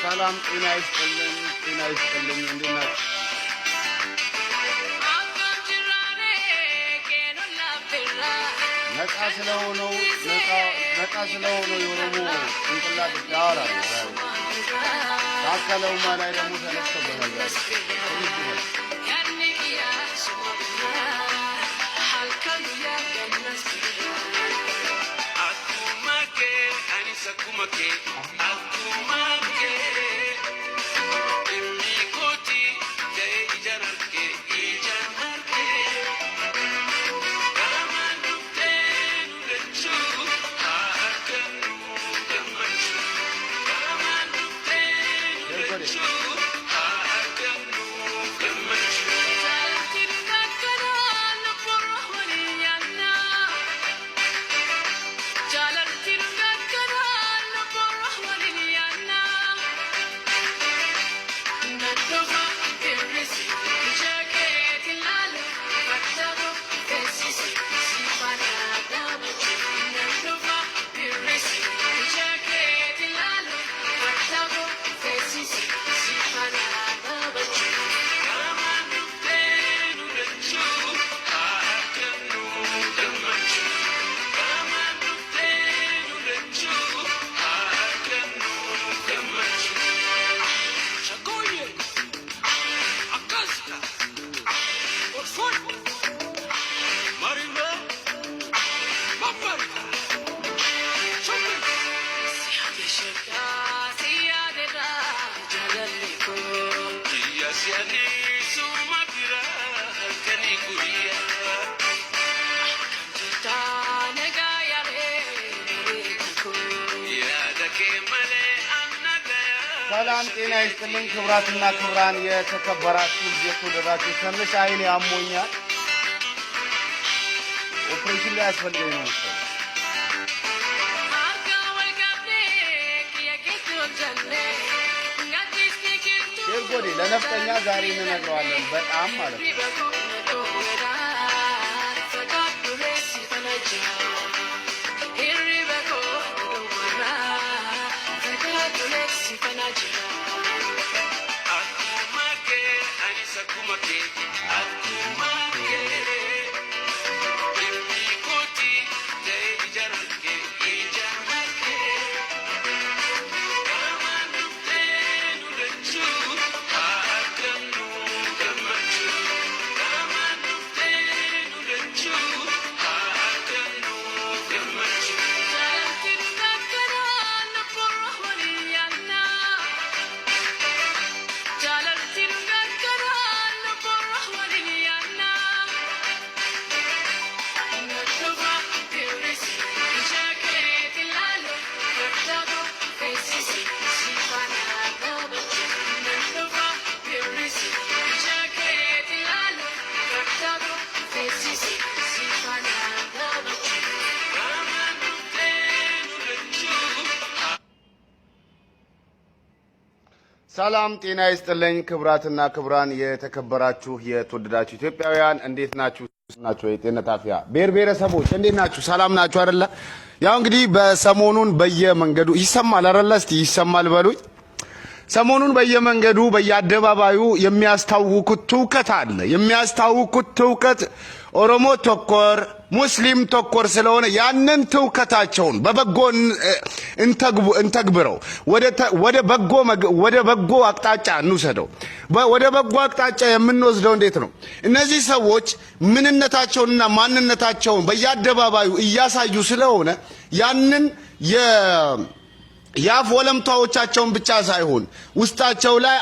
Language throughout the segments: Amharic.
ሰላም ጤና ይስጥልኝ፣ ጤና ይስጥልኝ። እንዴት ናችሁ? ነፃ ስለሆነው ነፃ ስለሆነው የኦሮሞ ጭንቅላት ያወራል። ዛሬ ታከለ ኡማ ላይ ደግሞ ተነስቶበታል። ዛሬ ትንሽ ይበል። ሸርጎዴ። ሰላም ጤና ይስጥልኝ ክቡራትና ክቡራን፣ የተከበራችሁ የተወደዳችሁ፣ ትንሽ አይኔ አሞኛል። ኦፕሬሽን ላይ ያስፈልገኝ ነው መሰለኝ። ሼርጎዴ ለነፍጠኛ ዛሬ እንነግረዋለን። በጣም ማለት ነው። ሰላም ጤና ይስጥልኝ ክቡራትና ክቡራን፣ የተከበራችሁ የተወደዳችሁ ኢትዮጵያውያን፣ እንዴት ናችሁ? ናችሁ? የጤንነት አፍያ ብሔር ብሔረሰቦች እንዴት ናችሁ? ሰላም ናችሁ አይደለ? ያው እንግዲህ በሰሞኑን በየመንገዱ ይሰማል አይደለ? እስቲ ይሰማል በሉኝ። ሰሞኑን በየመንገዱ በየአደባባዩ የሚያስታውኩት ትውከት አለ። የሚያስታውኩት ትውከት ኦሮሞ ተኮር፣ ሙስሊም ተኮር ስለሆነ ያንን ትውከታቸውን በበጎ እንተግብረው፣ ወደ በጎ አቅጣጫ እንውሰደው። ወደ በጎ አቅጣጫ የምንወስደው እንዴት ነው? እነዚህ ሰዎች ምንነታቸውንና ማንነታቸውን በየአደባባዩ እያሳዩ ስለሆነ ያንን የአፍ ወለምታዎቻቸውን ብቻ ሳይሆን ውስጣቸው ላይ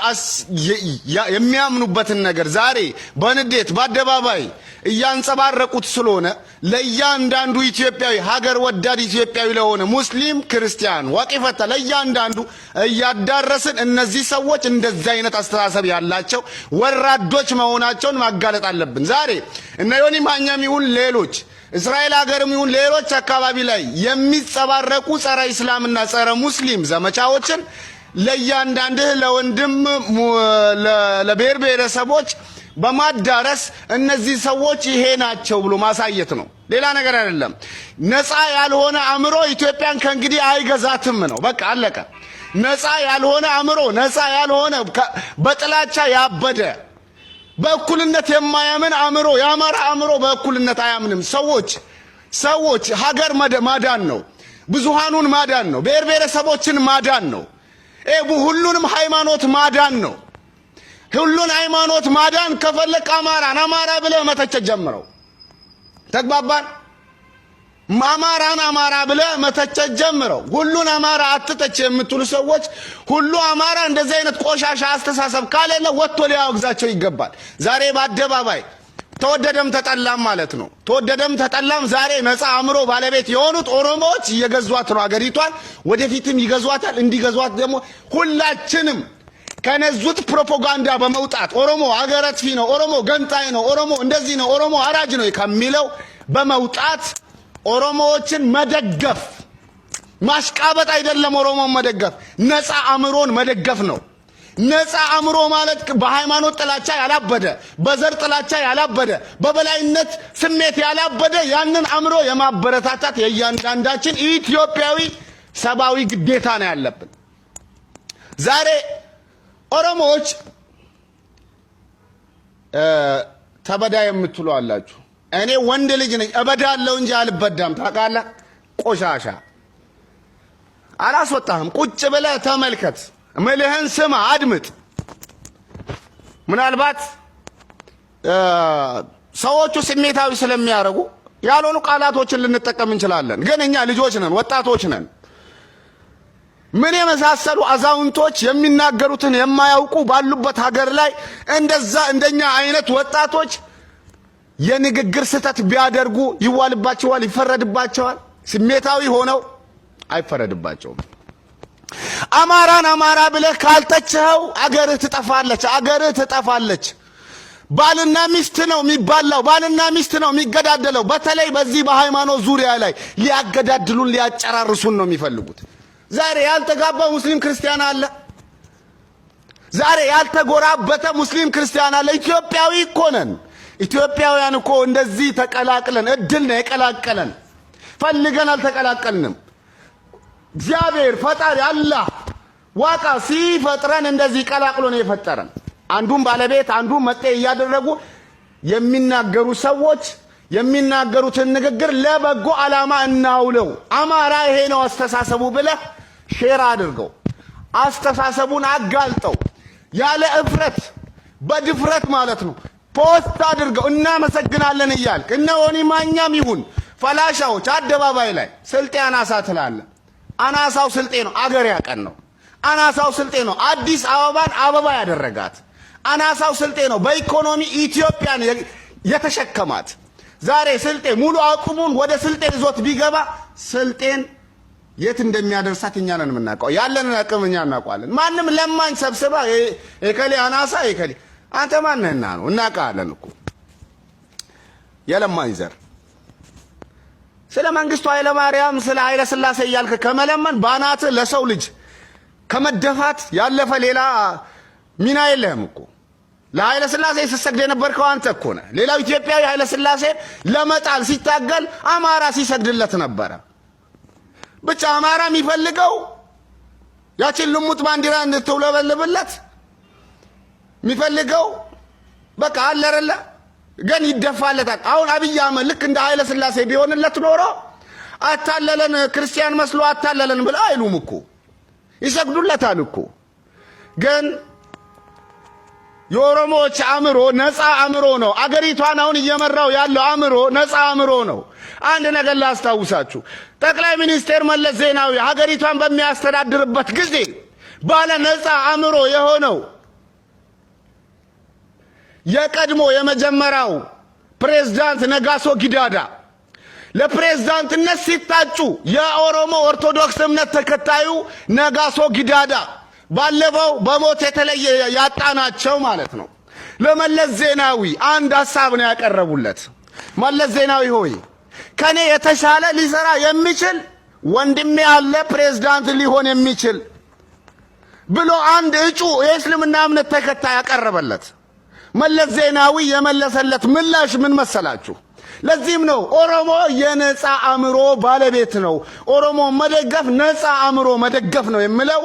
የሚያምኑበትን ነገር ዛሬ በንዴት በአደባባይ እያንጸባረቁት ስለሆነ ለእያንዳንዱ ኢትዮጵያዊ፣ ሀገር ወዳድ ኢትዮጵያዊ ለሆነ ሙስሊም፣ ክርስቲያን፣ ዋቂፈታ ለእያንዳንዱ እያዳረስን እነዚህ ሰዎች እንደዚህ አይነት አስተሳሰብ ያላቸው ወራዶች መሆናቸውን ማጋለጥ አለብን። ዛሬ እነ ዮኒ ማኛም ይሁን ሌሎች እስራኤል ሀገርም ይሁን ሌሎች አካባቢ ላይ የሚጸባረቁ ጸረ ኢስላምና ጸረ ሙስሊም ዘመቻዎችን ለእያንዳንድህ ለወንድም ለብሔር ብሔረሰቦች በማዳረስ እነዚህ ሰዎች ይሄ ናቸው ብሎ ማሳየት ነው። ሌላ ነገር አይደለም። ነፃ ያልሆነ አእምሮ ኢትዮጵያን ከእንግዲህ አይገዛትም ነው። በቃ አለቀ። ነፃ ያልሆነ አእምሮ፣ ነፃ ያልሆነ በጥላቻ ያበደ፣ በእኩልነት የማያምን አእምሮ፣ የአማራ አእምሮ በእኩልነት አያምንም። ሰዎች ሀገር ማዳን ነው። ብዙሃኑን ማዳን ነው። ብሔር ብሔረሰቦችን ማዳን ነው። ሁሉንም ሃይማኖት ማዳን ነው። ሁሉን ሃይማኖት ማዳን ከፈለክ አማራን አማራ ብለህ መተቸት ጀምረው። ተግባባን? አማራን አማራ ብለህ መተቸት ጀምረው። ሁሉን አማራ አትተች የምትሉ ሰዎች ሁሉ አማራ እንደዚህ አይነት ቆሻሻ አስተሳሰብ ካለለ ወጥቶ ሊያወግዛቸው ይገባል። ዛሬ በአደባባይ ተወደደም ተጠላም ማለት ነው። ተወደደም ተጠላም ዛሬ ነፃ አእምሮ ባለቤት የሆኑት ኦሮሞዎች እየገዟት ነው አገሪቷን፣ ወደፊትም ይገዟታል። እንዲገዟት ደግሞ ሁላችንም ከነዙት ፕሮፓጋንዳ በመውጣት ኦሮሞ አገር አጥፊ ነው፣ ኦሮሞ ገንጣይ ነው፣ ኦሮሞ እንደዚህ ነው፣ ኦሮሞ አራጅ ነው ከሚለው በመውጣት ኦሮሞዎችን መደገፍ ማሽቃበጥ አይደለም። ኦሮሞን መደገፍ ነፃ አእምሮን መደገፍ ነው። ነፃ አእምሮ ማለት በሃይማኖት ጥላቻ ያላበደ፣ በዘር ጥላቻ ያላበደ፣ በበላይነት ስሜት ያላበደ ያንን አእምሮ የማበረታታት የእያንዳንዳችን ኢትዮጵያዊ ሰብአዊ ግዴታ ነው ያለብን። ዛሬ ኦሮሞዎች ተበዳ የምትሉ አላችሁ። እኔ ወንድ ልጅ ነኝ፣ እበዳለሁ እንጂ አልበዳም። ታውቃለህ? ቆሻሻ አላስወጣህም። ቁጭ ብለህ ተመልከት፣ ምልህን ስማ፣ አድምጥ። ምናልባት ሰዎቹ ስሜታዊ ስለሚያደርጉ ያልሆኑ ቃላቶችን ልንጠቀም እንችላለን። ግን እኛ ልጆች ነን፣ ወጣቶች ነን። ምን የመሳሰሉ አዛውንቶች የሚናገሩትን የማያውቁ ባሉበት ሀገር ላይ እንደዛ እንደኛ አይነት ወጣቶች የንግግር ስህተት ቢያደርጉ ይዋልባቸዋል፣ ይፈረድባቸዋል። ስሜታዊ ሆነው አይፈረድባቸውም። አማራን አማራ ብለህ ካልተቸኸው አገርህ ትጠፋለች፣ አገርህ ትጠፋለች። ባልና ሚስት ነው የሚባላው፣ ባልና ሚስት ነው የሚገዳደለው። በተለይ በዚህ በሃይማኖት ዙሪያ ላይ ሊያገዳድሉን ሊያጨራርሱን ነው የሚፈልጉት። ዛሬ ያልተጋባ ሙስሊም ክርስቲያን አለ። ዛሬ ያልተጎራበተ ሙስሊም ክርስቲያን አለ። ኢትዮጵያዊ እኮ ነን። ኢትዮጵያውያን እኮ እንደዚህ ተቀላቅለን እድል ነው የቀላቀለን። ፈልገን አልተቀላቀልንም። እግዚአብሔር ፈጣሪ አላህ ዋቃ ሲፈጥረን እንደዚህ ቀላቅሎ ነው የፈጠረን። አንዱን ባለቤት አንዱን መጤ እያደረጉ የሚናገሩ ሰዎች የሚናገሩትን ንግግር ለበጎ ዓላማ እናውለው። አማራ ይሄ ነው አስተሳሰቡ ብለህ share አድርገው፣ አስተሳሰቡን አጋልጠው፣ ያለ እፍረት በድፍረት ማለት ነው post አድርገው እናመሰግናለን እያልክ እነ ዮኒ ማኛም ይሁን ፈላሻዎች አደባባይ ላይ ስልጤ አናሳ ትላለህ። አናሳው ስልጤ ነው፣ አገር ያቀን ነው። አናሳው ስልጤ ነው፣ አዲስ አበባን አበባ ያደረጋት። አናሳው ስልጤ ነው፣ በኢኮኖሚ ኢትዮጵያን የተሸከማት። ዛሬ ስልጤ ሙሉ አቅሙን ወደ ስልጤ ይዞት ቢገባ ስልጤን የት እንደሚያደርሳት እኛ ነን የምናውቀው። ያለንን አቅም እኛ እናውቀዋለን። ማንም ለማኝ ሰብስባ የከሌ አናሳ የከሌ አንተ ማነህና ነው? እናውቃለን እኮ የለማኝ ዘር። ስለ መንግስቱ ኃይለ ማርያም ስለ ኃይለ ስላሴ እያልክ ከመለመን ባናት ለሰው ልጅ ከመደፋት ያለፈ ሌላ ሚና የለህም እኮ። ለኃይለ ስላሴ ስትሰግድ የነበርከው አንተ እኮ ነህ። ሌላው ኢትዮጵያዊ ኃይለ ስላሴ ለመጣል ሲታገል አማራ ሲሰግድለት ነበረ። ብቻ አማራ የሚፈልገው ያችን ልሙጥ ባንዲራ እንድትውለበልብለት የሚፈልገው በቃ አለ አይደለ? ግን ይደፋለታል። አሁን አብይ አህመድ ልክ እንደ ኃይለ ስላሴ ቢሆንለት ኖሮ አታለለን፣ ክርስቲያን መስሎ አታለለን ብለው አይሉም እኮ ይሰግዱለታል እኮ። ግን የኦሮሞዎች አእምሮ ነፃ አእምሮ ነው። አገሪቷን አሁን እየመራው ያለው አእምሮ ነፃ አእምሮ ነው። አንድ ነገር ላስታውሳችሁ። ጠቅላይ ሚኒስቴር መለስ ዜናዊ ሀገሪቷን በሚያስተዳድርበት ጊዜ ባለ ነፃ አእምሮ የሆነው የቀድሞ የመጀመሪያው ፕሬዝዳንት ነጋሶ ጊዳዳ ለፕሬዝዳንትነት ሲታጩ የኦሮሞ ኦርቶዶክስ እምነት ተከታዩ ነጋሶ ጊዳዳ ባለፈው በሞት የተለየ ያጣናቸው ማለት ነው። ለመለስ ዜናዊ አንድ ሐሳብ ነው ያቀረቡለት። መለስ ዜናዊ ሆይ ከኔ የተሻለ ሊሰራ የሚችል ወንድሜ አለ ፕሬዝዳንት ሊሆን የሚችል ብሎ አንድ እጩ የእስልምና እምነት ተከታይ ያቀረበለት። መለስ ዜናዊ የመለሰለት ምላሽ ምን መሰላችሁ? ለዚህም ነው ኦሮሞ የነፃ አእምሮ ባለቤት ነው፣ ኦሮሞ መደገፍ ነፃ አእምሮ መደገፍ ነው የምለው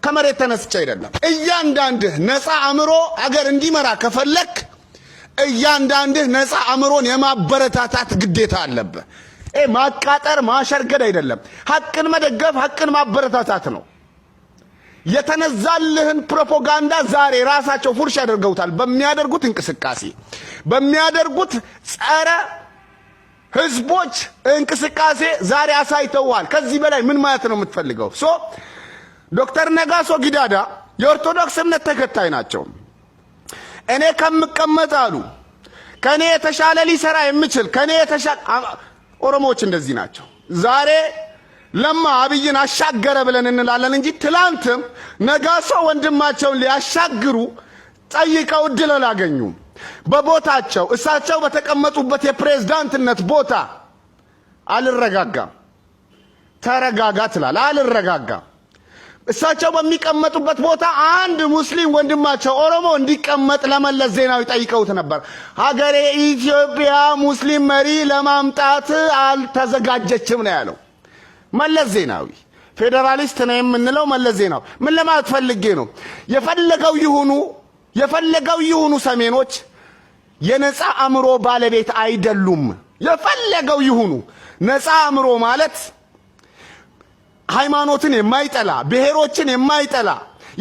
ከመሬት ተነስቼ አይደለም። እያንዳንድህ ነፃ አእምሮ አገር እንዲመራ ከፈለክ እያንዳንድህ ነፃ አእምሮን የማበረታታት ግዴታ አለብህ። ማቃጠር ማሸርገድ አይደለም። ሐቅን መደገፍ ሐቅን ማበረታታት ነው። የተነዛልህን ፕሮፓጋንዳ ዛሬ ራሳቸው ፉርሽ ያደርገውታል። በሚያደርጉት እንቅስቃሴ፣ በሚያደርጉት ጸረ ህዝቦች እንቅስቃሴ ዛሬ አሳይተዋል። ከዚህ በላይ ምን ማለት ነው የምትፈልገው? So ዶክተር ነጋሶ ጊዳዳ የኦርቶዶክስ እምነት ተከታይ ናቸው። እኔ ከምቀመጥ አሉ ከኔ የተሻለ ሊሰራ የሚችል ከኔ የተሻለ ኦሮሞዎች እንደዚህ ናቸው። ዛሬ ለማ አብይን አሻገረ ብለን እንላለን እንጂ ትላንትም ነጋሶ ወንድማቸውን ሊያሻግሩ ጠይቀው እድል አላገኙም። በቦታቸው እሳቸው በተቀመጡበት የፕሬዝዳንትነት ቦታ አልረጋጋም። ተረጋጋ ትላል። አልረጋጋም። እሳቸው በሚቀመጡበት ቦታ አንድ ሙስሊም ወንድማቸው ኦሮሞ እንዲቀመጥ ለመለስ ዜናዊ ጠይቀውት ነበር። ሀገሬ ኢትዮጵያ ሙስሊም መሪ ለማምጣት አልተዘጋጀችም ነው ያለው መለስ ዜናዊ። ፌዴራሊስት ነው የምንለው መለስ ዜናዊ። ምን ለማለት ፈልጌ ነው? የፈለገው ይሁኑ የፈለገው ይሁኑ ሰሜኖች የነፃ አእምሮ ባለቤት አይደሉም። የፈለገው ይሁኑ። ነፃ አእምሮ ማለት ሃይማኖትን የማይጠላ፣ ብሔሮችን የማይጠላ፣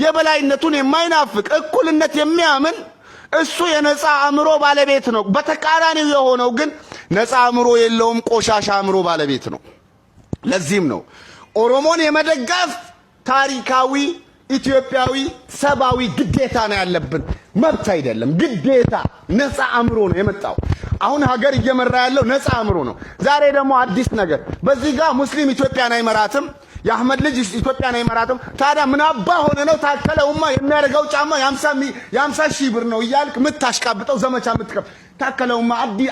የበላይነቱን የማይናፍቅ፣ እኩልነት የሚያምን እሱ የነፃ አእምሮ ባለቤት ነው። በተቃራኒው የሆነው ግን ነፃ አእምሮ የለውም፣ ቆሻሻ አእምሮ ባለቤት ነው። ለዚህም ነው ኦሮሞን የመደገፍ ታሪካዊ ኢትዮጵያዊ ሰብአዊ ግዴታ ነው ያለብን፣ መብት አይደለም፣ ግዴታ። ነፃ አእምሮ ነው የመጣው። አሁን ሀገር እየመራ ያለው ነፃ አእምሮ ነው። ዛሬ ደግሞ አዲስ ነገር በዚህ ጋር ሙስሊም ኢትዮጵያን አይመራትም፣ የአህመድ ልጅ ኢትዮጵያን አይመራትም። ታዲያ ምን አባ ሆነ ነው ታከለ ኡማ የሚያደርገው ጫማ የ50 ሺህ ብር ነው እያልክ የምታሽቃብጠው ዘመቻ የምትከፍ? ታከለ ኡማ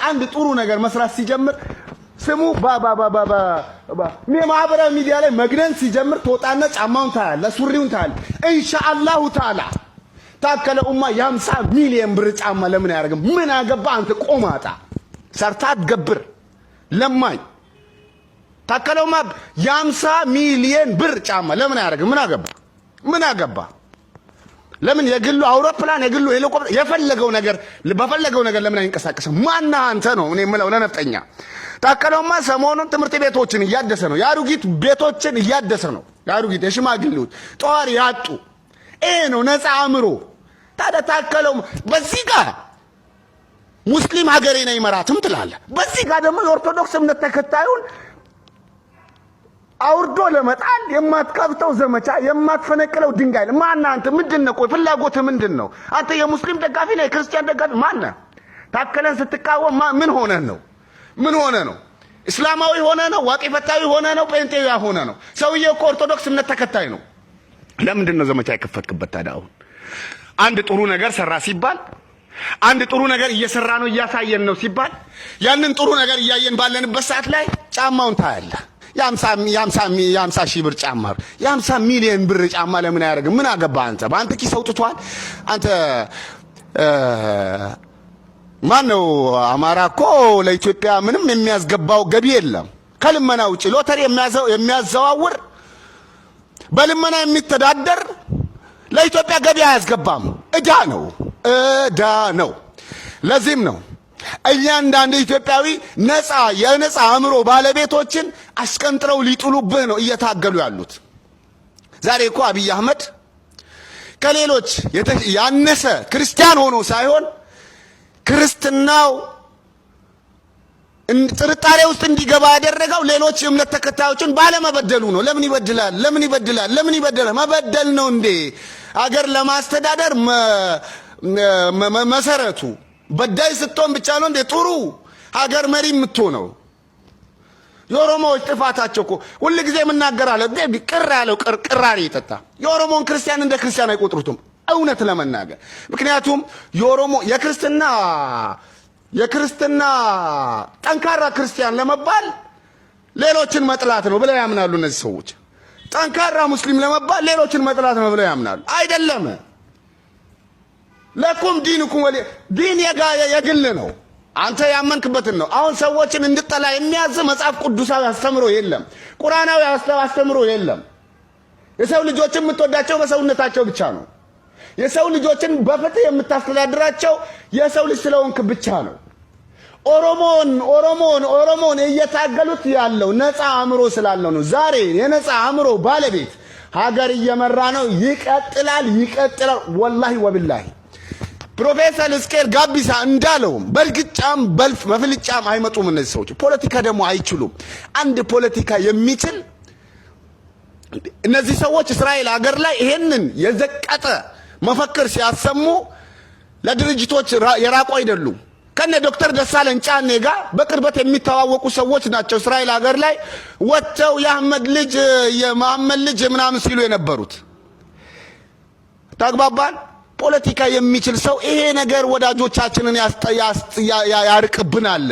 አንድ ጥሩ ነገር መስራት ሲጀምር፣ ስሙ ማህበራዊ ሚዲያ ላይ መግነን ሲጀምር ትወጣና ጫማውን ታያለህ፣ ሱሪውን ታያለህ። ኢንሻአላሁ ተዓላ ታከለ ኡማ የ50 ሚሊዮን ብር ጫማ ለምን አያደርግም? ምን አገባ አንተ ቆማጣ፣ ሰርታ አትገብር ለማኝ። ታከለ ኡማ የ50 ሚሊዮን ብር ጫማ ለምን አያደርግም? ምን አገባ? ምን አገባ? ለምን የግሉ አውሮፕላን፣ የግሉ ሄሊኮፕተር፣ የፈለገው ነገር በፈለገው ነገር ለምን አይንቀሳቀስም? ማነህ አንተ ነው እኔ የምለው ለነፍጠኛ። ታከለ ኡማ ሰሞኑን ትምህርት ቤቶችን እያደሰ ነው። የአሮጊት ቤቶችን እያደሰ ነው። የአሮጊት፣ የሽማግሌዎች፣ ጧሪ ያጡ። ይሄ ነው ነፃ አእምሮ። ታዲያ ታከለው በዚህ ጋር ሙስሊም ሀገሬን አይመራትም ትላለህ። በዚህ ጋር ደግሞ የኦርቶዶክስ እምነት ተከታዩን አውርዶ ለመጣል የማትከፍተው ዘመቻ፣ የማትፈነቅለው ድንጋይ ማነህ አንተ? ምንድን ነው? ቆይ ፍላጎትህ ምንድን ነው? አንተ የሙስሊም ደጋፊ ነህ? የክርስቲያን ደጋፊ ማነህ? ታከለን ስትቃወም ምን ሆነህ ነው? ምን ሆነ ነው? እስላማዊ ሆነ ነው? ዋቂ ፈታዊ ሆነ ነው? ጴንጤያ ሆነ ነው? ሰውዬው እኮ ኦርቶዶክስ እምነት ተከታይ ነው። ለምንድን ነው ዘመቻ የከፈትክበት ታዲያ? አሁን አንድ ጥሩ ነገር ሰራ ሲባል፣ አንድ ጥሩ ነገር እየሰራ ነው፣ እያሳየን ነው ሲባል፣ ያንን ጥሩ ነገር እያየን ባለንበት ሰዓት ላይ ጫማውን ታያለህ። የ50 ሺህ ብር ጫማ፣ የ50 ሚሊዮን ብር ጫማ ለምን አያደርግም? ምን አገባ አንተ? በአንተ ኪስ አውጥቷል። አንተ ማን ነው? አማራ እኮ ለኢትዮጵያ ምንም የሚያስገባው ገቢ የለም ከልመና ውጭ። ሎተሪ የሚያዘዋውር፣ በልመና የሚተዳደር ለኢትዮጵያ ገቢ አያስገባም። እዳ ነው፣ እዳ ነው። ለዚህም ነው እያንዳንዱ ኢትዮጵያዊ የነፃ አእምሮ ባለቤቶችን አሽቀንጥረው ሊጥሉብህ ነው እየታገሉ ያሉት። ዛሬ እኮ አብይ አህመድ ከሌሎች ያነሰ ክርስቲያን ሆኖ ሳይሆን ክርስትናው ጥርጣሬ ውስጥ እንዲገባ ያደረገው ሌሎች እምነት ተከታዮችን ባለመበደሉ ነው። ለምን ይበድላል? ለምን ይበድላል? ለምን ይበድላል? መበደል ነው እንዴ? አገር ለማስተዳደር መሰረቱ በዳይ ስትሆን ብቻ ነው እንዴ ጥሩ ሀገር መሪ የምትሆነው? የኦሮሞዎች ጥፋታቸው እኮ ሁል ጊዜ የምናገራለሁ። ቅር ያለው ቅራሪ ይጠጣ። የኦሮሞን ክርስቲያን እንደ ክርስቲያን አይቆጥሩትም፣ እውነት ለመናገር። ምክንያቱም የኦሮሞ የክርስትና የክርስትና ጠንካራ ክርስቲያን ለመባል ሌሎችን መጥላት ነው ብለው ያምናሉ እነዚህ ሰዎች። ጠንካራ ሙስሊም ለመባል ሌሎችን መጥላት ነው ብለው ያምናሉ። አይደለም። لكم دينكم ولي دين የግል ነው። አንተ ያመንክበትን ነው። አሁን ሰዎችን እንድጠላ የሚያዝ መጽሐፍ ቅዱሳዊ አስተምሮ የለም። ቁርአናዊ አስተምሮ የለም። የሰው ልጆችን የምትወዳቸው በሰውነታቸው ብቻ ነው። የሰው ልጆችን በፍትህ የምታስተዳድራቸው የሰው ልጅ ስለሆንክ ብቻ ነው። ኦሮሞን ኦሮሞን ኦሮሞን እየታገሉት ያለው ነፃ አእምሮ ስላለው ነው። ዛሬ የነፃ አእምሮ ባለቤት ሀገር እየመራ ነው። ይቀጥላል፣ ይቀጥላል። ወላሂ ወብላሂ ፕሮፌሰር ሕዝቅኤል ጋቢሳ እንዳለውም በእርግጫም በልፍ በፍልጫም አይመጡም እነዚህ ሰዎች። ፖለቲካ ደግሞ አይችሉም። አንድ ፖለቲካ የሚችል እነዚህ ሰዎች እስራኤል ሀገር ላይ ይሄንን የዘቀጠ መፈክር ሲያሰሙ ለድርጅቶች የራቁ አይደሉም። ከነ ዶክተር ደሳለኝ ጫኔ ጋር በቅርበት የሚተዋወቁ ሰዎች ናቸው። እስራኤል ሀገር ላይ ወጥተው የአህመድ ልጅ የመሐመድ ልጅ ምናምን ሲሉ የነበሩት ተግባባን። ፖለቲካ የሚችል ሰው ይሄ ነገር ወዳጆቻችንን ያርቅብናል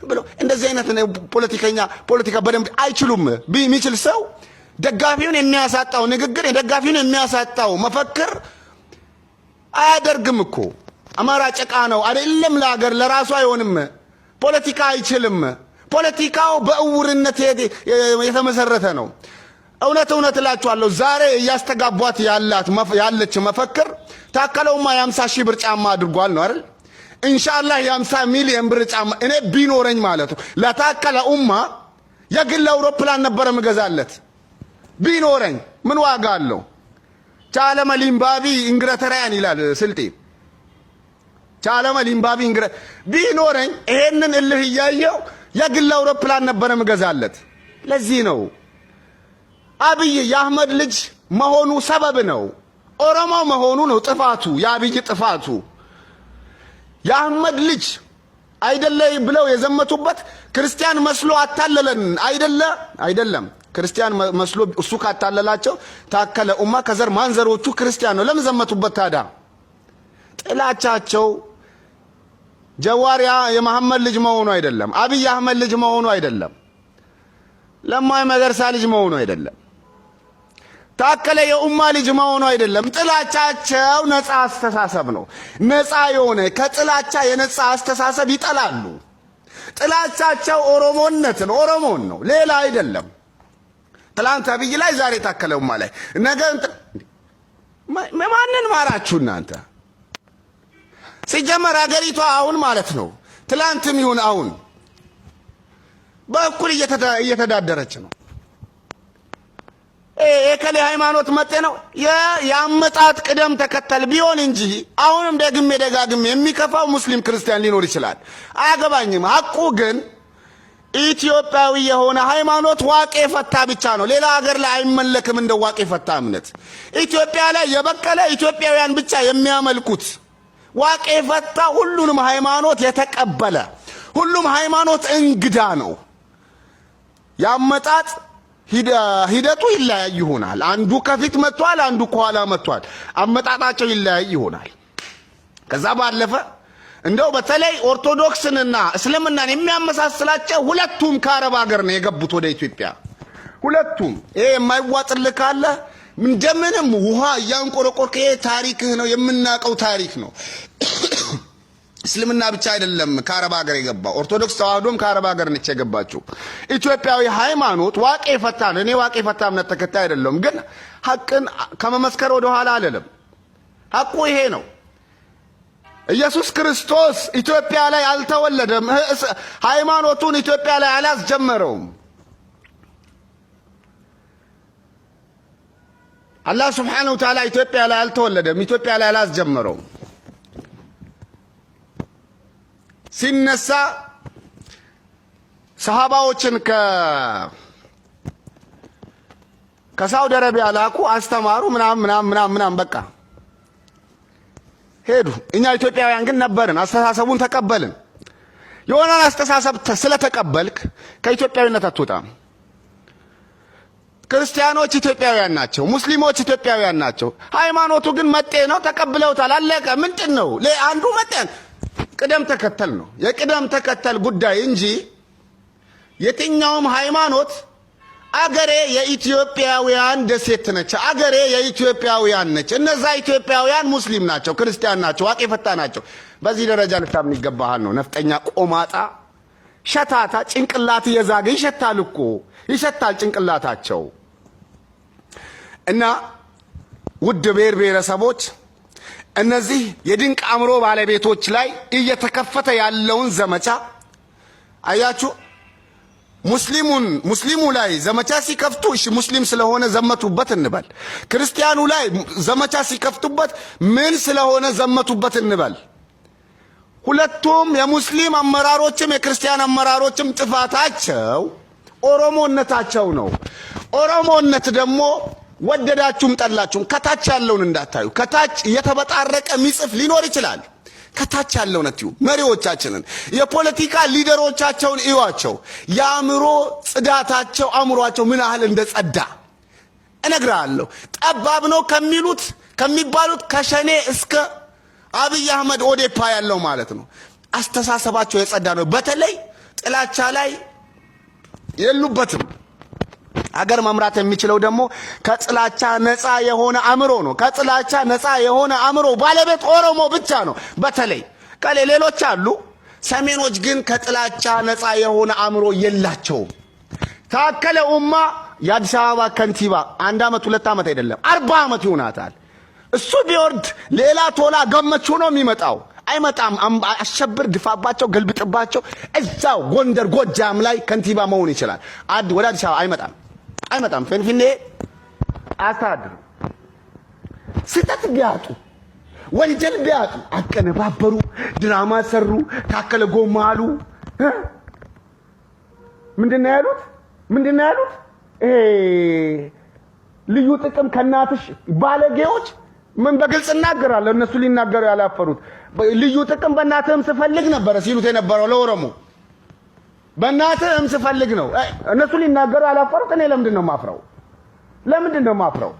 ብሎ እንደዚህ አይነት ፖለቲከኛ ፖለቲካ በደንብ አይችሉም። የሚችል ሰው ደጋፊውን የሚያሳጣው ንግግር፣ ደጋፊውን የሚያሳጣው መፈክር አያደርግም እኮ። አማራ ጭቃ ነው አይደለም፣ ለሀገር ለራሱ አይሆንም። ፖለቲካ አይችልም። ፖለቲካው በእውርነት የተመሰረተ ነው። እውነት እውነት እላችኋለሁ ዛሬ እያስተጋቧት ያለች መፈክር ታከለውማ የ50 ሺህ ብር ጫማ አድርጓል ነው አይደል? ኢንሻአላህ የ50 ሚሊዮን ብር ጫማ እኔ ቢኖረኝ ማለት ነው ለታከለ ኡማ የግል አውሮፕላን ነበረ ምገዛለት ቢኖረኝ ምን ዋጋ አለው? ቻለመ ሊምባቢ እንግረተራያን ይላል ስልጤ። ቻለመ ሊምባቢ እንግረ ቢኖረኝ ይሄንን እልህ እያየው የግል አውሮፕላን ነበረ ምገዛለት። ለዚህ ነው አብይ የአህመድ ልጅ መሆኑ ሰበብ ነው። ኦሮሞ መሆኑ ነው ጥፋቱ፣ የአብይ ጥፋቱ። የአህመድ ልጅ አይደለ ብለው የዘመቱበት ክርስቲያን መስሎ አታለለን አይደለ? አይደለም። ክርስቲያን መስሎ እሱ ካታለላቸው ታከለ ኡማ ከዘር ማንዘሮቹ ክርስቲያን ነው። ለምን ዘመቱበት ታዲያ? ጥላቻቸው ጀዋር የመሐመድ ልጅ መሆኑ አይደለም፣ አብይ አህመድ ልጅ መሆኑ አይደለም፣ ለማ መገርሳ ልጅ መሆኑ አይደለም፣ ታከለ የኡማ ልጅ መሆኑ አይደለም። ጥላቻቸው ነፃ አስተሳሰብ ነው። ነፃ የሆነ ከጥላቻ የነፃ አስተሳሰብ ይጠላሉ። ጥላቻቸው ኦሮሞነትን ኦሮሞን ነው፣ ሌላ አይደለም። ትላንት አብይ ላይ፣ ዛሬ ታከለ ኡማ ላይ፣ ነገ ማንን ማራችሁ እናንተ? ሲጀመር አገሪቷ አሁን ማለት ነው ትላንትም ይሁን አሁን በእኩል እየተዳደረች ነው። የከሌ ሃይማኖት መጤ ነው የአመጣጥ ቅደም ተከተል ቢሆን እንጂ አሁንም ደግሜ ደጋግሜ የሚከፋው ሙስሊም ክርስቲያን ሊኖር ይችላል። አያገባኝም። ሐቁ ግን ኢትዮጵያዊ የሆነ ሃይማኖት ዋቄ ፈታ ብቻ ነው። ሌላ ሀገር ላይ አይመለክም እንደ ዋቄ ፈታ እምነት። ኢትዮጵያ ላይ የበቀለ ኢትዮጵያውያን ብቻ የሚያመልኩት ዋቄ ፈታ ሁሉንም ሃይማኖት የተቀበለ ሁሉም ሃይማኖት እንግዳ ነው። የአመጣጥ ሂደቱ ይለያይ ይሆናል። አንዱ ከፊት መጥቷል፣ አንዱ ከኋላ መጥቷል። አመጣጣቸው ይለያይ ይሆናል። ከዛ ባለፈ እንደው በተለይ ኦርቶዶክስንና እስልምናን የሚያመሳስላቸው ሁለቱም ከአረብ ሀገር ነው የገቡት ወደ ኢትዮጵያ። ሁለቱም ይሄ የማይዋጥልህ ካለ እንደምንም ውሃ እያንቆረቆርክ ይሄ ታሪክህ ነው፣ የምናውቀው ታሪክ ነው። እስልምና ብቻ አይደለም ከአረብ ሀገር የገባው፣ ኦርቶዶክስ ተዋህዶም ከአረብ ሀገር ነች የገባችው። ኢትዮጵያዊ ሃይማኖት ዋቄ ፈታ ነው። እኔ ዋቄ ፈታ እምነት ተከታይ አይደለሁም፣ ግን ሐቅን ከመመስከር ወደ ኋላ አልልም። ሐቁ ይሄ ነው። ኢየሱስ ክርስቶስ ኢትዮጵያ ላይ አልተወለደም። ሃይማኖቱን ኢትዮጵያ ላይ አላስጀመረውም። አላህ ስብሓነሁ ወተዓላ ኢትዮጵያ ላይ አልተወለደም። ኢትዮጵያ ላይ አላስጀመረውም። ሲነሳ ሰሃባዎችን ከሳውዲ አረቢያ ላኩ፣ አስተማሩ፣ ምናምን ምናምን ምናምን ምናምን በቃ ሄዱ። እኛ ኢትዮጵያውያን ግን ነበርን፣ አስተሳሰቡን ተቀበልን። የሆነን አስተሳሰብ ስለተቀበልክ ከኢትዮጵያዊነት አትወጣም። ክርስቲያኖች ኢትዮጵያውያን ናቸው፣ ሙስሊሞች ኢትዮጵያውያን ናቸው። ሃይማኖቱ ግን መጤ ነው፣ ተቀብለውታል። አለቀ። ምንድን ነው አንዱ መጤ ቅደም ተከተል ነው፣ የቅደም ተከተል ጉዳይ እንጂ የትኛውም ሃይማኖት አገሬ የኢትዮጵያውያን ደሴት ነች፣ አገሬ የኢትዮጵያውያን ነች። እነዛ ኢትዮጵያውያን ሙስሊም ናቸው፣ ክርስቲያን ናቸው፣ ዋቄ ፈታ ናቸው። በዚህ ደረጃ ልታምን ይገባሃል ነው። ነፍጠኛ ቆማጣ ሸታታ ጭንቅላት የዛገ ይሸታል እኮ ይሸታል ጭንቅላታቸው። እና ውድ ብሔር ብሔረሰቦች እነዚህ የድንቅ አእምሮ ባለቤቶች ላይ እየተከፈተ ያለውን ዘመቻ አያችሁ። ሙስሊሙ ላይ ዘመቻ ሲከፍቱ እሺ ሙስሊም ስለሆነ ዘመቱበት እንበል። ክርስቲያኑ ላይ ዘመቻ ሲከፍቱበት ምን ስለሆነ ዘመቱበት እንበል። ሁለቱም የሙስሊም አመራሮችም የክርስቲያን አመራሮችም ጥፋታቸው ኦሮሞነታቸው ነው። ኦሮሞነት ደግሞ ወደዳችሁም ጠላችሁም ከታች ያለውን እንዳታዩ። ከታች እየተበጣረቀ የሚጽፍ ሊኖር ይችላል። ከታች ያለውን አትዩ። መሪዎቻችንን የፖለቲካ leader ኦቻቸውን እዩዋቸው። የአእምሮ ጽዳታቸው አእምሯቸው ምን ያህል እንደጸዳ እነግርሃለሁ። ጠባብ ነው ከሚሉት ከሚባሉት ከሸኔ እስከ አብይ አህመድ ኦዴፓ ያለው ማለት ነው። አስተሳሰባቸው የጸዳ ነው። በተለይ ጥላቻ ላይ የሉበትም። አገር መምራት የሚችለው ደግሞ ከጥላቻ ነፃ የሆነ አእምሮ ነው። ከጥላቻ ነፃ የሆነ አእምሮ ባለቤት ኦሮሞ ብቻ ነው። በተለይ ከሌ ሌሎች አሉ። ሰሜኖች ግን ከጥላቻ ነፃ የሆነ አእምሮ የላቸውም። ታከለ ኡማ የአዲስ አበባ ከንቲባ 1 ዓመት 2 ዓመት አይደለም 40 ዓመት ይሆናታል። እሱ ቢወርድ ሌላ ቶላ ገመቹ ነው የሚመጣው። አይመጣም። አሸብር ድፋባቸው፣ ገልብጥባቸው። እዛው ጎንደር ጎጃም ላይ ከንቲባ መሆን ይችላል። ወደ አዲስ አበባ አይመጣም፣ አይመጣም። ፊንፊኔ አያስተዳድርም። ስህተት ቢያጡ ወንጀል ቢያጡ አቀነባበሩ፣ ድራማ ሰሩ፣ ታከለ ጎማ አሉ። ምንድን ነው ያሉት? ምንድን ነው ያሉት? ይሄ ልዩ ጥቅም ከእናትሽ ባለጌዎች ምን በግልጽ እናገራለሁ። እነሱ ሊናገሩ ያላፈሩት ልዩ ጥቅም በእናትህም ስፈልግ ነበረ ሲሉት የነበረው ለኦሮሞ በእናትህም ስፈልግ ነው። እነሱ ሊናገሩ ያላፈሩት እኔ ለምንድን ነው የማፍረው? ለምንድን ነው የማፍረው?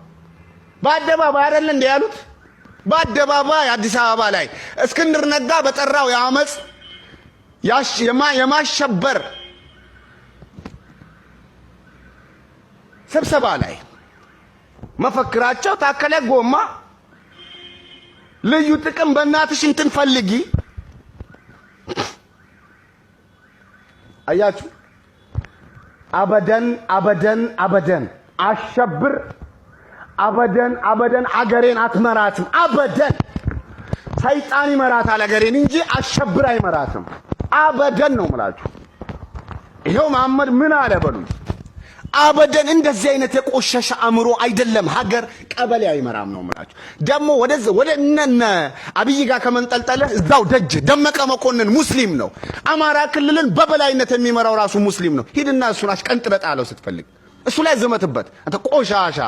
በአደባባይ አይደል እንደ ያሉት? በአደባባይ አዲስ አበባ ላይ እስክንድር ነጋ በጠራው የአመፅ የማሸበር ስብሰባ ላይ መፈክራቸው ታከለ ጎማ ልዩ ጥቅም በእናትሽ እንትን ፈልጊ። አያችሁ፣ አበደን አበደን አበደን አሸብር አበደን አበደን አገሬን አትመራትም። አበደን ሰይጣን ይመራታል አገሬን እንጂ አሸብር አይመራትም። አበደን ነው የምላችሁ። ይኸው መሐመድ ምን አለ በሉኝ። አበደን እንደዚህ አይነት የቆሸሸ አእምሮ አይደለም ሀገር ቀበሌ አይመራም ነው የምላችሁ። ደግሞ ወደ እነ አብይ ጋር ከመንጠልጠለ እዛው ደጅ ደመቀ መኮንን ሙስሊም ነው። አማራ ክልልን በበላይነት የሚመራው ራሱ ሙስሊም ነው። ሂድና እሱን አሽቀንጥረህ ጣለው ስትፈልግ፣ እሱ ላይ ዝመትበት። አንተ ቆሻሻ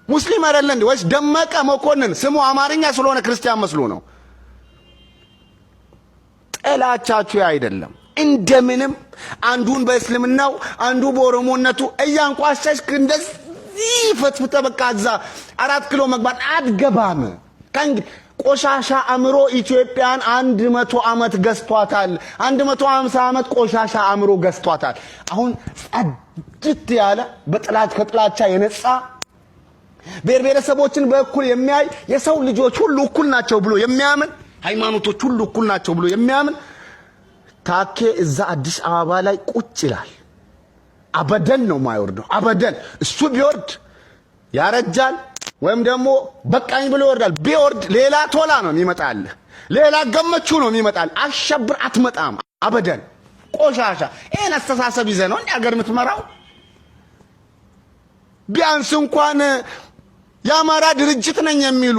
ሙስሊም አይደለ እንዴ? ወይስ ደመቀ መኮንን ስሙ አማርኛ ስለሆነ ክርስቲያን መስሎ ነው? ጥላቻችሁ አይደለም። እንደምንም አንዱን በእስልምናው አንዱ በኦሮሞነቱ እያንቋሸሽክ እንደዚህ ፈትፍተ በቃ እዛ 4 ኪሎ መግባት አትገባም። ከእንግዲህ ቆሻሻ አእምሮ ኢትዮጵያን 100 ዓመት ገዝቷታል። 150 ዓመት ቆሻሻ አእምሮ ገዝቷታል። አሁን ጸድት ያለ በጥላች ከጥላቻ የነጻ ብሔር ብሔረሰቦችን በእኩል የሚያይ የሰው ልጆች ሁሉ እኩል ናቸው ብሎ የሚያምን ሃይማኖቶች ሁሉ እኩል ናቸው ብሎ የሚያምን ታኬ እዛ አዲስ አበባ ላይ ቁጭ ይላል። አበደን ነው የማይወርደው። አበደን እሱ ቢወርድ ያረጃል፣ ወይም ደግሞ በቃኝ ብሎ ይወርዳል። ቢወርድ ሌላ ቶላ ነው የሚመጣል፣ ሌላ ገመቹ ነው የሚመጣል። አሸብር አትመጣም። አበደን ቆሻሻ። ይህን አስተሳሰብ ይዘህ ነው እንደ ሀገር የምትመራው? ቢያንስ እንኳን የአማራ ድርጅት ነኝ የሚሉ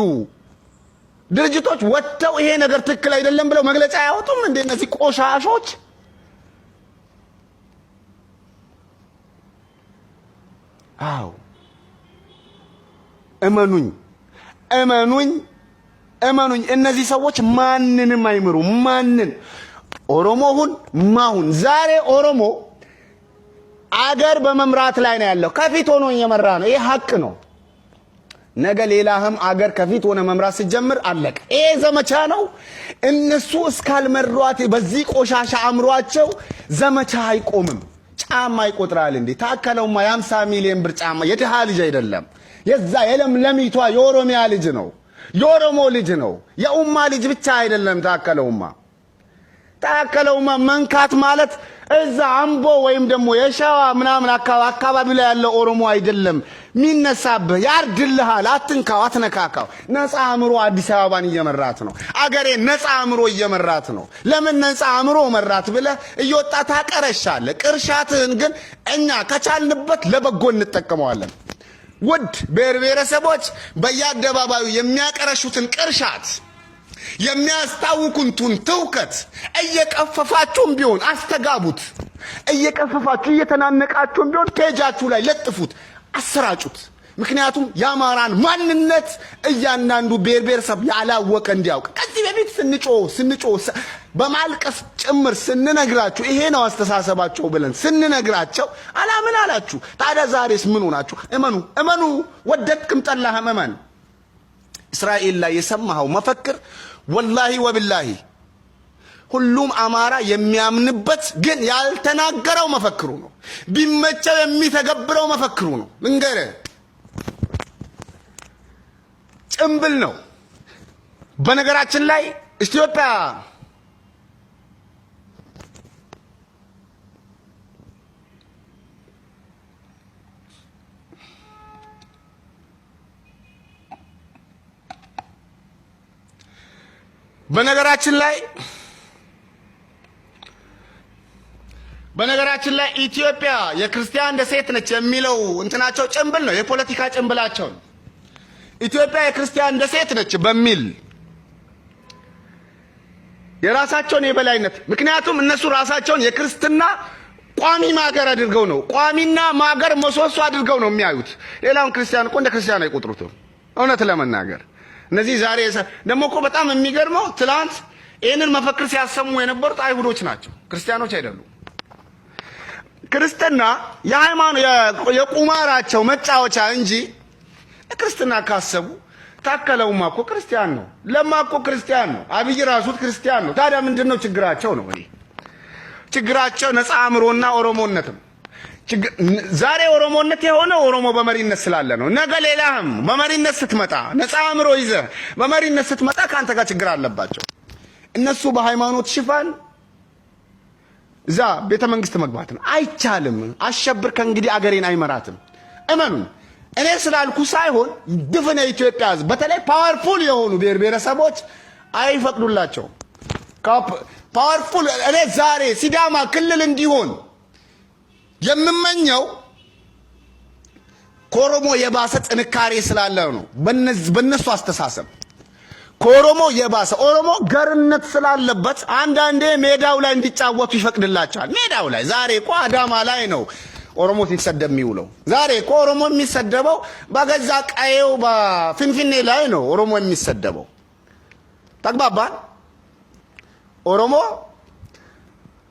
ድርጅቶች ወጥተው ይሄ ነገር ትክክል አይደለም ብለው መግለጫ አያወጡም እንደ እነዚህ ቆሻሾች? አዎ እመኑኝ፣ እመኑኝ፣ እመኑኝ እነዚህ ሰዎች ማንንም አይምሩ። ማንን ኦሮሞ ሁን ማሁን ዛሬ ኦሮሞ አገር በመምራት ላይ ነው ያለው። ከፊት ሆኖ እየመራ ነው። ይሄ ሀቅ ነው። ነገ ሌላህም አገር ከፊት ሆነ መምራት ስትጀምር አለቀ። ይሄ ዘመቻ ነው። እነሱ እስካልመሯት በዚህ ቆሻሻ አእምሯቸው ዘመቻ አይቆምም። ጫማ ይቆጥራል እንዴ? ታከለውማ የ50 ሚሊዮን ብር ጫማ የድሃ ልጅ አይደለም። የዛ የለምለሚቷ የኦሮሚያ ልጅ ነው። የኦሮሞ ልጅ ነው። የኡማ ልጅ ብቻ አይደለም። ታከለውማ ታከለውማ መንካት ማለት እዛ አምቦ ወይም ደግሞ የሸዋ ምናምን አካባቢ ላይ ያለው ኦሮሞ አይደለም የሚነሳብህ፣ ያርድልሃል። አትንካው፣ አትነካካው። ነፃ አእምሮ አዲስ አበባን እየመራት ነው። አገሬ ነፃ አእምሮ እየመራት ነው። ለምን ነፃ አእምሮ መራት ብለህ እየወጣ ታቀረሻለህ። ቅርሻትህን ግን እኛ ከቻልንበት ለበጎ እንጠቀመዋለን። ውድ ብሔር ብሔረሰቦች በየአደባባዩ የሚያቀረሹትን ቅርሻት የሚያስታውኩንቱን ትውከት እየቀፈፋችሁም ቢሆን አስተጋቡት። እየቀፈፋችሁ እየተናነቃችሁም ቢሆን ፔጃችሁ ላይ ለጥፉት፣ አሰራጩት። ምክንያቱም የአማራን ማንነት እያንዳንዱ ብሔር ብሔረሰብ ያላወቀ እንዲያውቅ ከዚህ በፊት ስንጮህ ስንጮህ በማልቀስ ጭምር ስንነግራችሁ ይሄ ነው አስተሳሰባቸው ብለን ስንነግራቸው አላምን አላችሁ። ታዲያ ዛሬስ ምን ሆናችሁ? እመኑ፣ እመኑ፣ ወደድክም ጠላህም እመን። እስራኤል ላይ የሰማኸው መፈክር ወላሂ ወብላሂ ሁሉም አማራ የሚያምንበት ግን ያልተናገረው መፈክሩ ነው። ቢመቸው የሚተገብረው መፈክሩ ነው። ልንገርህ፣ ጭምብል ነው። በነገራችን ላይ ኢትዮጵያ በነገራችን ላይ በነገራችን ላይ ኢትዮጵያ የክርስቲያን ደሴት ነች የሚለው እንትናቸው ጭንብል ነው፣ የፖለቲካ ጭንብላቸው ነው። ኢትዮጵያ የክርስቲያን ደሴት ነች በሚል የራሳቸውን የበላይነት፣ ምክንያቱም እነሱ ራሳቸውን የክርስትና ቋሚ ማገር አድርገው ነው፣ ቋሚና ማገር ምሰሶ አድርገው ነው የሚያዩት። ሌላውን ክርስቲያን እኮ እንደ ክርስቲያን አይቆጥሩትም። እውነት ለመናገር እነዚህ ዛሬ ደግሞ እኮ በጣም የሚገርመው ትላንት ይህንን መፈክር ሲያሰሙ የነበሩት አይሁዶች ናቸው፣ ክርስቲያኖች አይደሉም። ክርስትና የሃይማኖት የቁማራቸው መጫወቻ እንጂ ክርስትና ካሰቡ ታከለውማ እኮ ክርስቲያን ነው፣ ለማ እኮ ክርስቲያን ነው፣ አብይ ራሱ ክርስቲያን ነው። ታዲያ ምንድን ነው ችግራቸው? ነው እኔ ችግራቸው ነፃ አእምሮና ኦሮሞነት ነው። ዛሬ ኦሮሞነት የሆነ ኦሮሞ በመሪነት ስላለ ነው። ነገ ሌላህም በመሪነት ስትመጣ ነፃ አእምሮ ይዘህ በመሪነት ስትመጣ ከአንተ ጋር ችግር አለባቸው። እነሱ በሃይማኖት ሽፋን እዛ ቤተ መንግስት መግባት ነው። አይቻልም። አሸብር ከእንግዲህ አገሬን አይመራትም። እመኑኝ፣ እኔ ስላልኩ ሳይሆን ድፍን የኢትዮጵያ ሕዝብ በተለይ powerful የሆኑ ብሔር ብሔረሰቦች አይፈቅዱላቸውም። powerful እኔ ዛሬ ሲዳማ ክልል እንዲሆን የምመኘው ከኦሮሞ የባሰ ጥንካሬ ስላለ ነው። በነሱ አስተሳሰብ ከኦሮሞ የባሰ ኦሮሞ ገርነት ስላለበት አንዳንዴ ሜዳው ላይ እንዲጫወቱ ይፈቅድላቸዋል። ሜዳው ላይ ዛሬ እኮ አዳማ ላይ ነው ኦሮሞ ሲሰደብ የሚውለው። ዛሬ እኮ ኦሮሞ የሚሰደበው በገዛ ቀዬው በፊንፊኔ ላይ ነው ኦሮሞ የሚሰደበው። ተግባባን? ኦሮሞ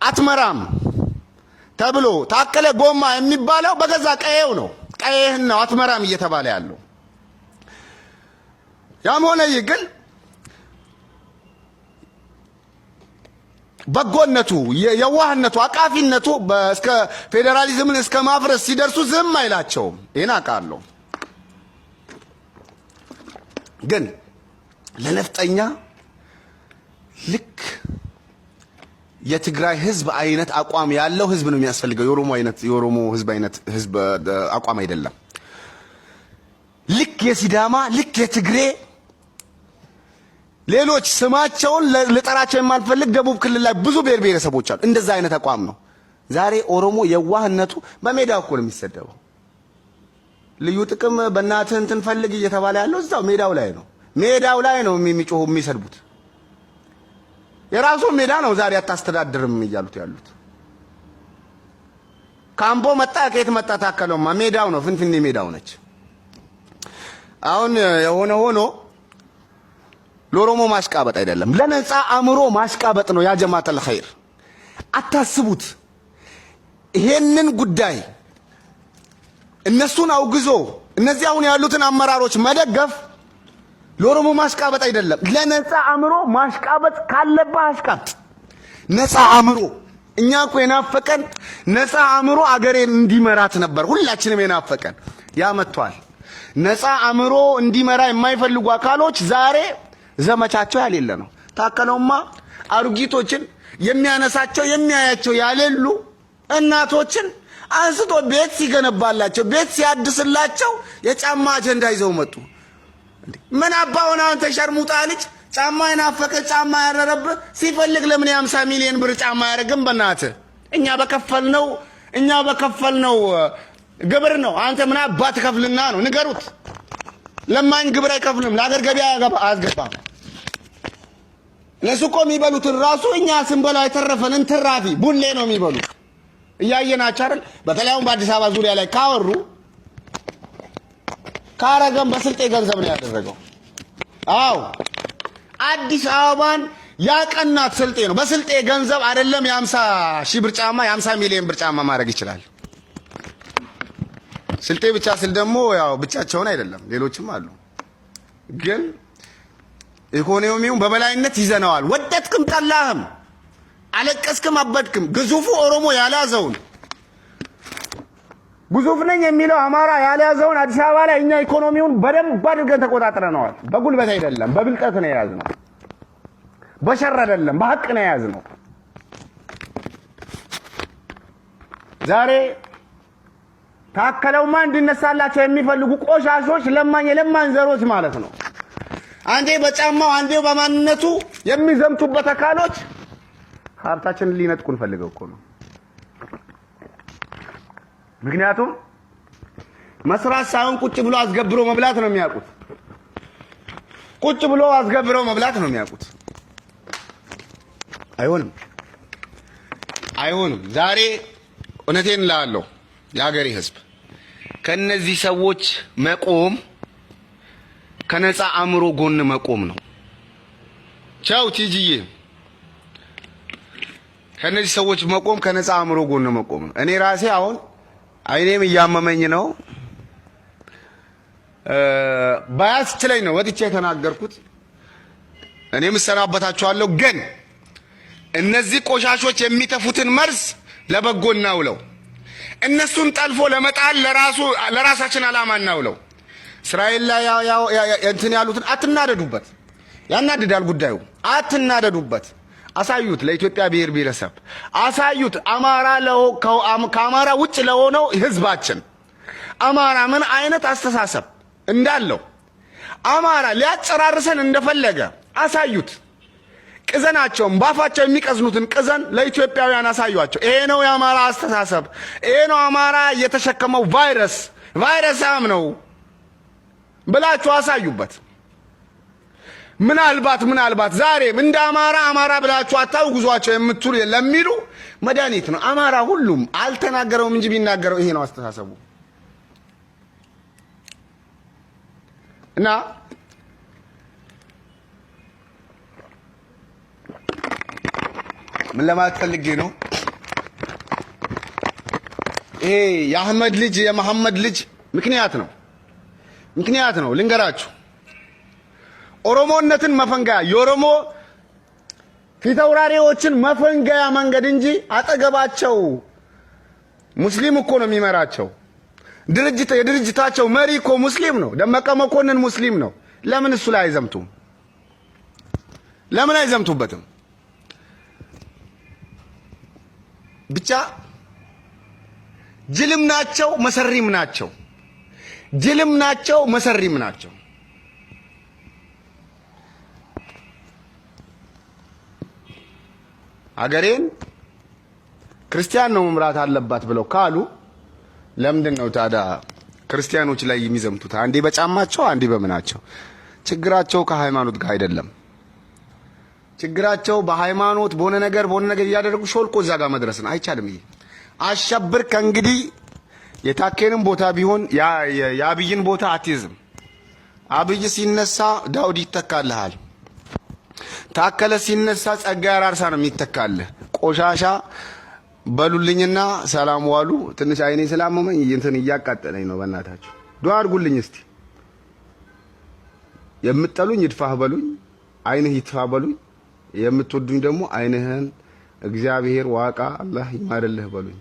አትመራም ተብሎ ታከለ ጎማ የሚባለው በገዛ ቀዬው ነው። ቀዬህን ነው አትመራም እየተባለ ያለው። ያም ሆነ ይህ ግን በጎነቱ፣ የዋህነቱ፣ አቃፊነቱ እስከ ፌዴራሊዝምን እስከ ማፍረስ ሲደርሱ ዝም አይላቸውም። ይህን አውቃለሁ። ግን ለነፍጠኛ ልክ የትግራይ ህዝብ አይነት አቋም ያለው ህዝብ ነው የሚያስፈልገው። የኦሮሞ አይነት የኦሮሞ ህዝብ አይነት ህዝብ አቋም አይደለም። ልክ የሲዳማ ልክ የትግሬ ሌሎች ስማቸውን ልጠራቸው የማልፈልግ ደቡብ ክልል ላይ ብዙ ብሔር ብሔረሰቦች አሉ። እንደዛ አይነት አቋም ነው። ዛሬ ኦሮሞ የዋህነቱ በሜዳ እኮ ነው የሚሰደበው። ልዩ ጥቅም በእናትህ እንትን ፈልግ እየተባለ ያለው እዛው ሜዳው ላይ ነው። ሜዳው ላይ ነው የሚጮሁ የሚሰድቡት። የራሱ ሜዳ ነው ዛሬ አታስተዳድርም እያሉት ያሉት። ካምቦ መጣ ከየት መጣ ታከለውማ ሜዳው ነው፣ ፍንፍኔ ሜዳው ነች። አሁን የሆነ ሆኖ ለኦሮሞ ማሽቃበጥ አይደለም፣ ለነፃ አእምሮ ማሽቃበጥ ነው። ያ ጀማዓተል ኸይር አታስቡት። ይሄንን ጉዳይ እነሱን አውግዞ እነዚህ አሁን ያሉትን አመራሮች መደገፍ ለኦሮሞ ማሽቃበጥ አይደለም። ለነፃ አእምሮ ማሽቃበጥ ካለብህ አሽቃብጥ። ነፃ አእምሮ፣ እኛ እኮ የናፈቀን ነፃ አእምሮ አገሬን እንዲመራት ነበር። ሁላችንም የናፈቀን ያ መጥቷል። ነፃ አእምሮ እንዲመራ የማይፈልጉ አካሎች ዛሬ ዘመቻቸው ያሌለ ነው። ታከለውማ አሮጊቶችን የሚያነሳቸው የሚያያቸው ያሌሉ እናቶችን አንስቶ ቤት ሲገነባላቸው፣ ቤት ሲያድስላቸው የጫማ አጀንዳ ይዘው መጡ። ምን አባውን አንተ ሸርሙጣ ልጅ፣ ጫማ የናፈቀ፣ ጫማ ያረረብህ፣ ሲፈልግ ለምን የ50 ሚሊዮን ብር ጫማ አያደርግም? በእናትህ እኛ በከፈልነው ግብር ነው። አንተ ምን አባ ትከፍልና ነው? ንገሩት። ለማኝ ግብር አይከፍልም። ለሀገር ገቢ አያስገባም። እነሱ እኮ የሚበሉትን ራሱ እኛ ስንበላው የተረፈንን ትራፊ ቡሌ ነው የሚበሉት። እያየናቸው አይደል? በተለይ አሁን በአዲስ አበባ ዙሪያ ላይ ካወሩ ካረገም በስልጤ ገንዘብ ነው ያደረገው። አዎ፣ አዲስ አበባን ያቀናት ስልጤ ነው። በስልጤ ገንዘብ አይደለም የ50 ሺህ ብር ጫማ፣ የ50 ሚሊዮን ብር ጫማ ማድረግ ይችላል። ስልጤ ብቻ ስል ደግሞ ያው ብቻቸውን አይደለም፣ ሌሎችም አሉ። ግን ኢኮኖሚውን በበላይነት ይዘነዋል። ወደድክም ጠላህም፣ አለቀስክም አበድክም፣ ግዙፉ ኦሮሞ ያልያዘውን፣ ግዙፍ ነኝ የሚለው አማራ ያልያዘውን አዲስ አበባ ላይ እኛ ኢኮኖሚውን በደንብ አድርገን ተቆጣጥረነዋል። በጉልበት አይደለም፣ በብልጠት ነው የያዝነው። በሸር አይደለም፣ በሀቅ ነው የያዝነው። ዛሬ ታከለውማ እንዲነሳላቸው የሚፈልጉ ቆሻሾች፣ ለማኝ የለማኝ ዘሮች ማለት ነው። አንዴ በጫማው አንዴ በማንነቱ የሚዘምቱበት አካሎች ሀብታችንን ሊነጥቁን ፈልገው እኮ ነው። ምክንያቱም መስራት ሳይሆን ቁጭ ብሎ አስገብሮ መብላት ነው የሚያውቁት። ቁጭ ብሎ አስገብረው መብላት ነው የሚያውቁት። አይሆንም፣ አይሆንም። ዛሬ እውነቴን እልሃለሁ፣ የሀገሬ ሕዝብ፣ ከነዚህ ሰዎች መቆም ከነፃ አእምሮ ጎን መቆም ነው። ቻው ቲጂዬ። ከነዚህ ሰዎች መቆም ከነፃ አእምሮ ጎን መቆም ነው። እኔ ራሴ አሁን አይኔም እያመመኝ ነው። ባያስችለኝ ነው ወጥቼ የተናገርኩት። እኔም እሰናበታችኋለሁ። ግን እነዚህ ቆሻሾች የሚተፉትን መርዝ ለበጎ እናውለው። እነሱን ጠልፎ ለመጣል ለራሱ ለራሳችን ዓላማ እናውለው። እስራኤል ላይ እንትን ያሉትን አትናደዱበት። ያናድዳል ጉዳዩ። አትናደዱበት። አሳዩት፣ ለኢትዮጵያ ብሔር ብሔረሰብ አሳዩት። አማራ ከአማራ ውጭ ለሆነው ህዝባችን አማራ ምን አይነት አስተሳሰብ እንዳለው፣ አማራ ሊያጨራርሰን እንደፈለገ አሳዩት። ቅዘናቸውን፣ ባፋቸው የሚቀዝኑትን ቅዘን ለኢትዮጵያውያን አሳዩአቸው። ይሄ ነው የአማራ አስተሳሰብ፣ ይሄ ነው አማራ የተሸከመው ቫይረስ፣ ቫይረሳም ነው ብላችሁ አሳዩበት። ምናልባት ዛሬም እንደ አማራ አማራ ብላችሁ አታውግዟቸው የምትሉ ለሚሉ መድኃኒት ነው። አማራ ሁሉም አልተናገረውም እንጂ ቢናገረው ይሄ ነው አስተሳሰቡ። እና ምን ለማለት ፈልጌ ነው? ይሄ የአህመድ ልጅ የመሐመድ ልጅ ምክንያት ነው፣ ምክንያት ነው። ልንገራችሁ፣ ኦሮሞነትን መፈንገያ፣ የኦሮሞ ፊተውራሪዎችን መፈንገያ መንገድ እንጂ አጠገባቸው ሙስሊም እኮ ነው የሚመራቸው። ድርጅት የድርጅታቸው መሪ እኮ ሙስሊም ነው። ደመቀ መኮንን ሙስሊም ነው። ለምን እሱ ላይ አይዘምቱም? ለምን አይዘምቱበትም? ብቻ ጅልም ናቸው፣ መሰሪም ናቸው። ጅልም ናቸው፣ መሰሪም ናቸው። አገሬን ክርስቲያን ነው መምራት አለባት ብለው ካሉ ለምንድን ነው ታዲያ ክርስቲያኖች ላይ የሚዘምቱት? አንዴ በጫማቸው አንዴ በምናቸው። ችግራቸው ከሃይማኖት ጋር አይደለም። ችግራቸው በሃይማኖት በሆነ ነገር እያደረጉ ሾልኮ እዛ ጋር መድረስ ነው። አይቻልም። ይሄ አሸብር ከእንግዲህ የታኬንም ቦታ ቢሆን የአብይን ቦታ አትይዝም። አብይ ሲነሳ ዳውድ ይተካልሃል። ታከለ ሲነሳ ጸጋዬ አራርሳ ነው የሚተካልህ። ቆሻሻ በሉልኝና ሰላም ዋሉ። ትንሽ አይኔ ስላመመኝ እንትን እያቃጠለኝ ነው በእናታችሁ። ዱዓ አድርጉልኝ እስቲ። የምትጠሉኝ ይድፋህ በሉኝ፣ አይንህ ይትፋ በሉኝ። የምትወዱኝ ደግሞ አይንህን እግዚአብሔር ዋቃ አላህ ይማርልህ በሉኝ።